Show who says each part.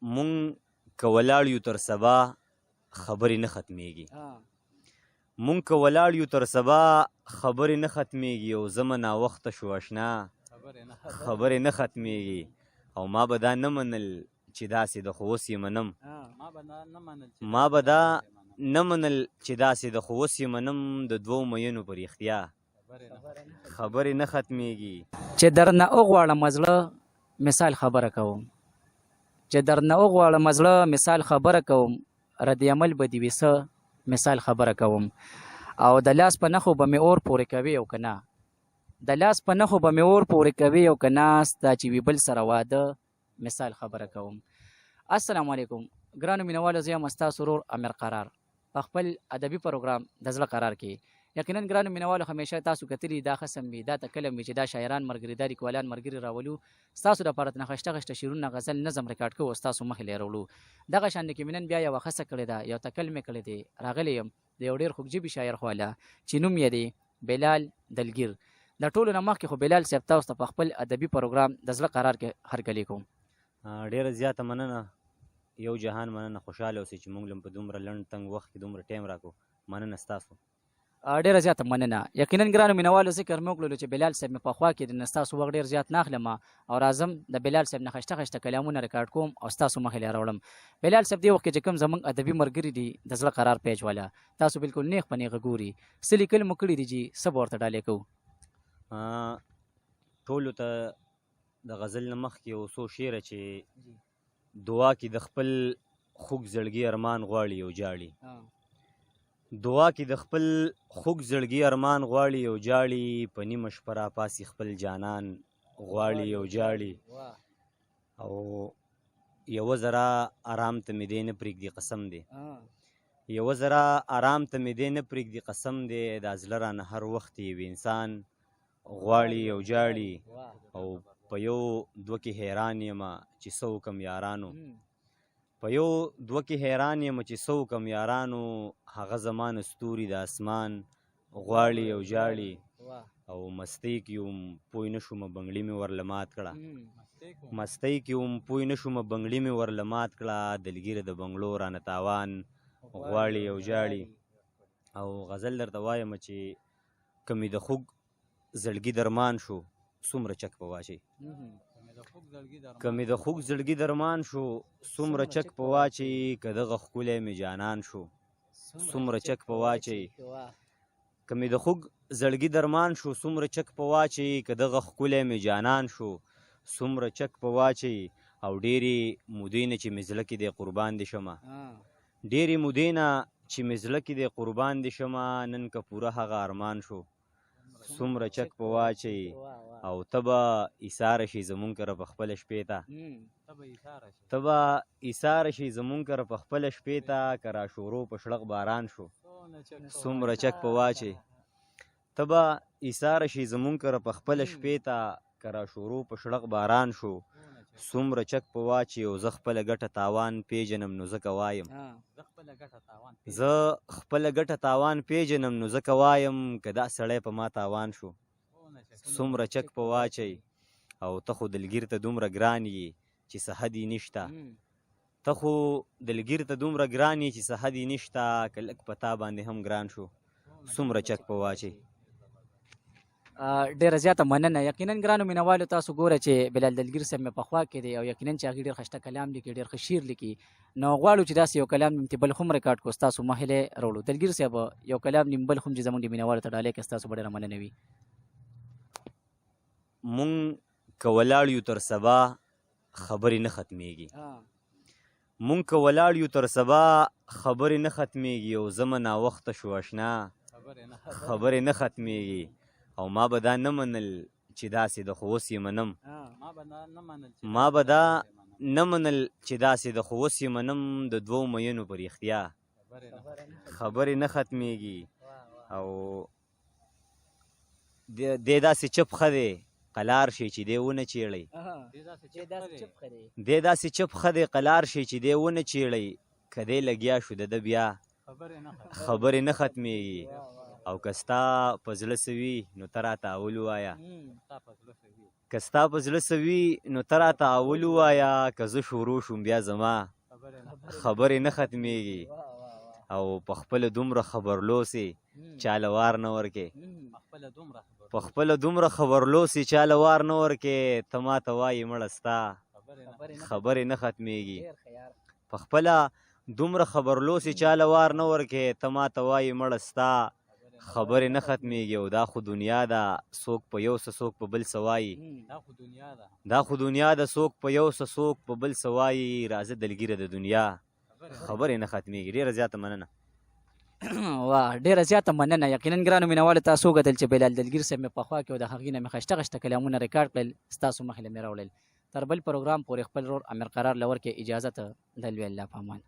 Speaker 1: مونږ که ولاړ یو تر سبا خبرې نه ختمېږي. مونږ که ولاړ یو تر سبا خبرې نه ختمېږي، او زمه ناوخته شو اشنا خبرې نه ختمېږي. او ما به دا نه منل چې داسې د، خو اوس یې منم. ما به دا نه منل چې داسې د، خو اوس یې منم. د دوو مینو په رښتیا خبرې نه ختمېږي.
Speaker 2: چې درنه وغواړم زړه مثال خبره کوم، چې درنه وغواړم زړه مثال خبره کوم، رد عمل به دې وي څه مثال خبره کوم. او د لاس په نښو به مې اور پورې کوي او که نه، د لاس په نښو به مې اور پورې کوي او که نه، ستا چې وي بل سره واده مثال خبره کوم. السلام علیکم ګرانو مینوالو، زه یم ستاسو ورور امیر قرار په خپل ادبي پروګرام د زړه قرار کې. یقینا ګرانو مینوالو، همیشه تاسو کتلی دا خصم وي، دا تکلم وي چې دا شاعران مرګري، دا لیکوالان مرګري راولو، ستاسو دپاره ترنه خشته خشته شعرونه، غزل، نظم ریکارډ کوو، ستاسو مخې له راوړو. دغه شان کې مې نن بیا یوه خڅه کړې ده، یو تکل مې کړی دی. راغلی یم د یو ډېر خوږ شاعر خواله چې نوم یې دی بلال دلګیر. د ټولو نه مخکې خو بلال صاحب تاسو ته په خپل ادبي پروګرام د زړه قرار کې هرکلی کوم.
Speaker 1: ډیره زیاته مننه، یو جهان مننه. خوشحاله اوسئ چې مونږ لم په دومره لنډ تنګ وخت کې دومره ټایم راکو. مننه ستاسو.
Speaker 2: ډیره زیاته مننه. یقینا ګرانو مینوالو، ذکر مې وکړلو چې بلال صاحب مې په خوا کې دی، نو ستاسو وخت ډیر زیات نه اخلم او راځم د بلال صاحب نه خشته خشته کلامونه ریکارډ کوم او ستاسو مخې له راوړم. بلال صاحب، دې وخت کې چې کوم زمونږ ادبي مرګري دي د زړه قرار پیج والا تاسو بالکل نیغ په نیغه ګوري، څه لیکل مو کړي دي جي، څه به ورته ډالۍ کوو؟
Speaker 1: ټولو ته د غزل نه مخکې یو څو شعره چې دعا کې د خپل خوږ زړګي ارمان غواړي او جاړي، دعا کې د خپل خوږ زړګي ارمان غواړي او جاړي، په نیمه شپه را پاسي خپل جانان غواړي او جاړي، او یوه ذره آرام ته مې دی نه پرېږدي قسم دی، یوه ذره آرام ته مې دی نه پرېږدي قسم دی، دا زړه رانه هر وخت یو انسان غواړي او جاړي. او په یو دوه کې حیران یم چې څه وکم یارانو، په یو دوه کې حیران یم چې څه وکم یارانو، هغه زما نه ستوري د اسمان غواړي او جاړي. او مستۍ کې وم پوه نه شوم بنګړي مې ورله مات کړه، مستۍ کې وم پوه نه شوم بنګړي مې ورله مات کړه، دلګیره د بنګړو رانه تاوان غواړي او جاړي. او غزل درته وایم چې که مې د خوږ زړګي درمان شو څومره چک په واچي، که مې د خوږ زړګي درمان شو څومره چک په واچي، که دغه ښکلی مې جانان شو څومره چک په واچي، که مې د خوږ زړګي درمان شو څومره چک په واچي، که دغه ښکلی مې جانان شو څومره چک په واچي. او ډېرې مودې نه چې مې زړه کې دی قربان دې شمه، ډېرې مودې نه چې مې زړه کې دی قربان دې شمه، نن که پوره هغه ارمان شو څومره چک په واچي. او ته به ایساره شي زمونږ کره په خپله شپې ته، ته به ایساره شي زمونږ کره په خپله شپې ته، که را شورو په شړق باران شو څومره چک په واچي. ته به ایساره شي زمونږ کره په خپله شپې ته، که را شورو په شړق باران شو څومره چک په واچي. او زه خپله ګټه تاوان پیژنم نو ځکه وایم، زه خپله ګټه تاوان پیژنم نو ځکه وایم، که دا سړی په ما تاوان شو څومره چک په واچي. او ته خو دلګیر ته دومره ګران یې چې څه حد یې نشته، ته خو دلګیر ته دومره ګران یې چې څه حد یې نشته، که لږ په تا باندې هم ګران شو څومره چک په واچي.
Speaker 2: ډیره زیاته مننه. یقینا ګرانو مینوالو، تاسو ګوره چې بلال دلګیر صاحب مې په خوا کې دی او یقینا چې هغه ډیر خشته کلام لیکي، ډیر ښه شعر لیکي، نو غواړو چې داسې یو کلام نیم بل هم ریکارډ کو، تاسو مخې له راوړو. دلګیر صاحب، یو کلام نیم بل هم چې زمونږ د مینوالو ته ډالۍ کړه، تاسو به ډیره مننه وي.
Speaker 1: مونږ که ولاړ یو تر سبا خبرې نه ختمېږي، مونږ که ولاړ یو تر سبا خبرې نه ختمېږي، او زمه ناوخته شو اشنا خبرې نه ختمېږي. او ما به دا نه منل چې داسې د، خو اوس یې منم. ما به دا نه منل چې داسې د، خو اوس یې منم. د دوو مینو په رښتیا خبرې نه ختمېږي. او دی داسې چپ ښه دی قلار شي چې دی ونه چیړی، دی داسې چپ ښه دی قلار شي چې دی ونه چیړی، که دی لګیا شو د ده بیا خبرې نه ختمېږي. او که ستا په زړه څه وي نو ته راته اول ووایه، که ستا په زړه څه وي نو ته راته اول ووایه، که زه شروع شوم بیا زما خبرې نه ختمیږي. او په خپله دومره خبرلوسې چاله وار نه ورکې، په خپله دومره خبرلوسې چاله وار نه ورکې، ته ما ته وایې مړه ستا خبرې نه ختمیږي. په خپله دومره خبرلوسې چاله وار نه ورکې، ته ما ته وایې مړه ستا خبرې نه ختمیږي. او دا خو دنیا ده، څوک په یو څه څوک په بل څه وایي، دا خو دنیا ده، څوک په یو څه څوک په بل څه وایي، راځه دلګیره د دنیا خبرې نه ختمیږي. ډیره زیاته مننه.
Speaker 2: واه، ډیره زیاته مننه. یقینا ګرانو مینوالو تاسو وکتل چې بلال دلګیر صاحب مې په خوا کې او د هغې نه مې خشته خشته کلامونه ریکارډ کړل، ستاسو مخې له مې راوړل. تر بل پروګرام پورې خپل ورور امیر قرار له ورکې اجازه ته د لوی الله په امان.